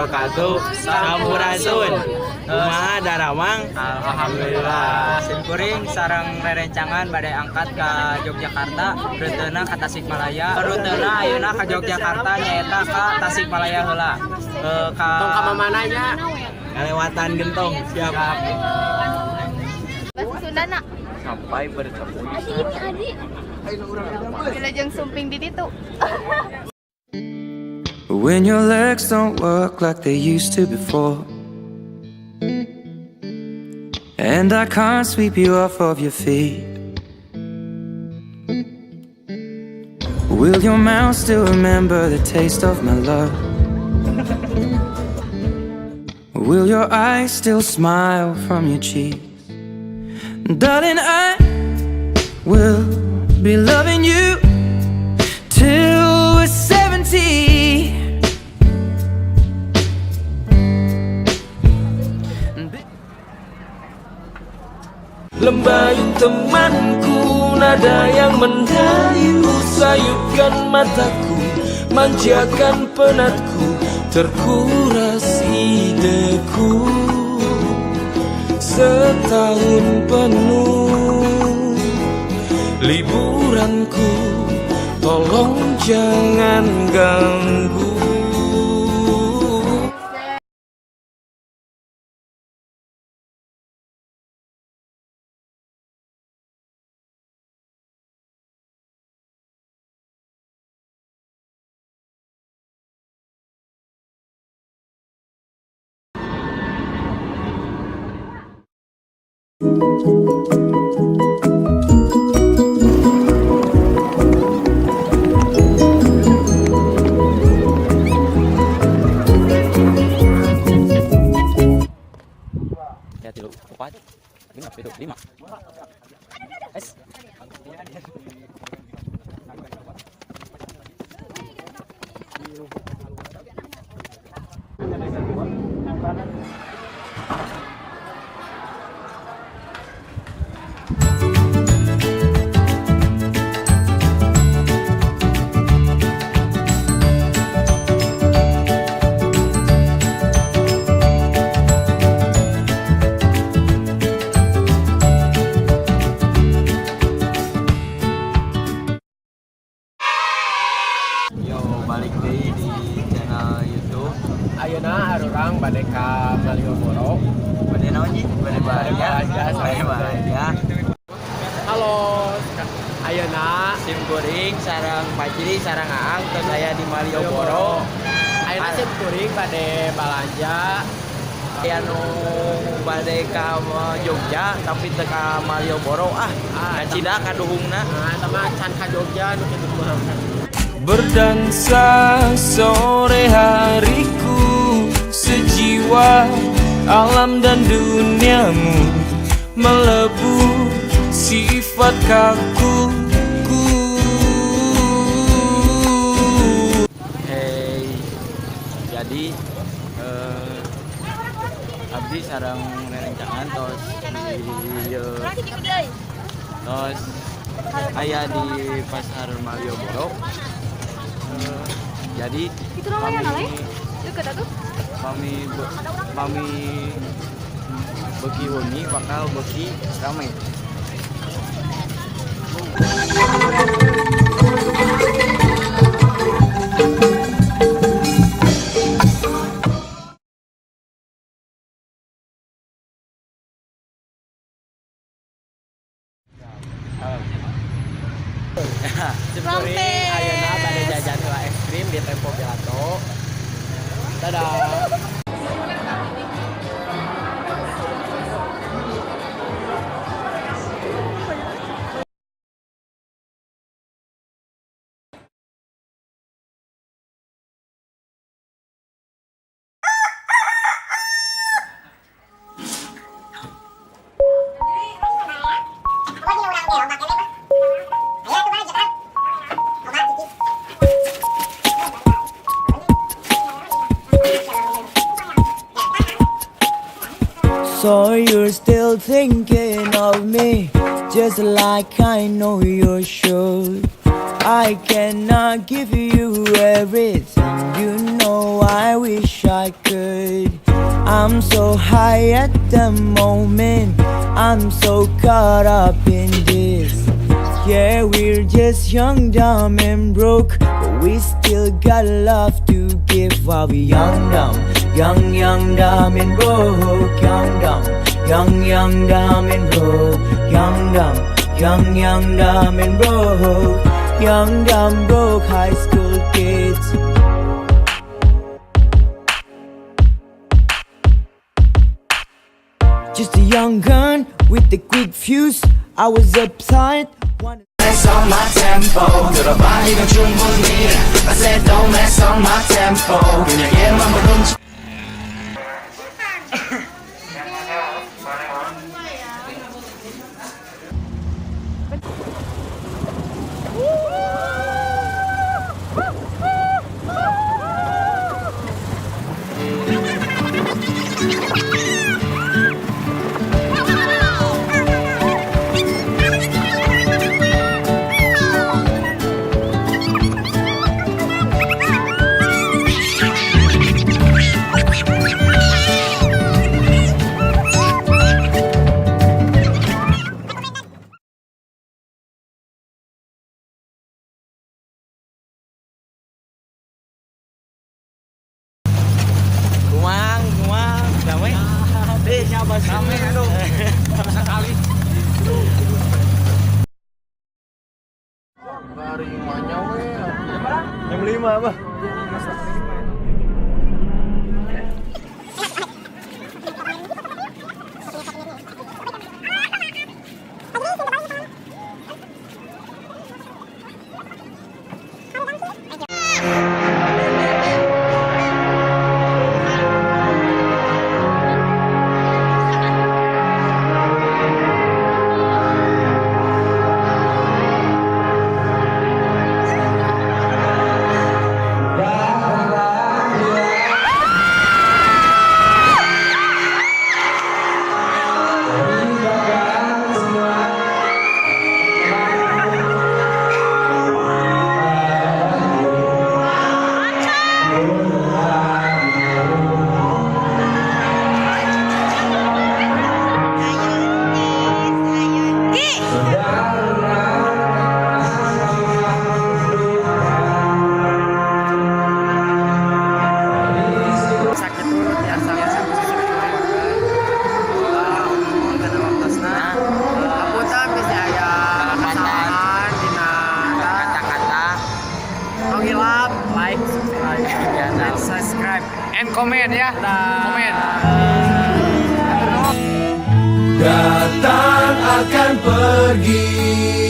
Wabarakatuh. Sampurasun. Kumaha daramang? Alhamdulillah. Simkuring sareng rerencangan bade angkat ke Yogyakarta, rutena ka Tasikmalaya. Rutena ayeuna ka Yogyakarta nyaeta ka Tasikmalaya heula. Ka Tong ka mamananya. Kalewatan gentong. Siap. Bahasa Sundana. Sampai bertemu. Adi ini Adi. Wilujeng sumping di ditu. When your legs don't work like they used to before, and I can't sweep you off of your feet, will your mouth still remember the taste of my love? Will your eyes still smile from your cheeks? Darling, I will be loving you till we're 70. Lembayung temanku, nada yang mendayu. Sayupkan mataku, manjakan penatku. Terkuras ideku setahun penuh liburanku. Tolong jangan ganggu. Ya, tilu, opat, lima, pitu, lima. Es. Yo, balik deui di channel YouTube. Ayeuna arurang bade ka Malioboro. Bade naon, Ji? Bade balanja. Bade balanja. Bade balanja. Halo. Ayeuna Simkuring sareng Paciri sareng Aang terus aya di Malioboro. Ayeuna sim kuring bade balanja. Aya nu bade ka Jogja tapi teu ka Malioboro ah. Ah, Ngacida kaduhungna. Nah, sama can ka Jogja nu kitu mah. Berdansa sore hariku, sejiwa alam dan duniamu, melebur sifat kaku. Hey. Jadi abdi sareng rerencangan tos di tos aya di Pasar Malioboro. Jadi Itu namanya pami nalai? Deket atuh. pami beuki wengi bakal beuki rame. Sim kuring ayeuna bade jajan heula es krim di Tempo Gelato. Dadah. So you're still thinking of me, just like I know you should. I cannot give you everything. You know I wish I could. I'm so high at the moment. I'm so caught up in this. Yeah, we're just young, dumb, and broke. But we still got love to give while we young, dumb. Young, young, dumb, and broke. Young, dumb. Young, young, dumb, and broke. Young, dumb. Young, young, dumb, and broke. Young, dumb, broke high school kids. Just a young gun with a quick fuse. I was uptight. Mess on my tempo. 들어봐, 이건 충분히. I said don't mess on my tempo. 그녀의 맘을 훔쳐. Kumang, kumang, rame. Eh, siapa sih? Rame, aduh. Sekali. Jam 5 apa? Sakit turut ya, biasa. Karena waktosna. Apunten bisi aya kesalahan dina Kata-kata. Tong hilap like, subscribe, Ya, and subscribe. And comment ya. Comment. Datang akan pergi.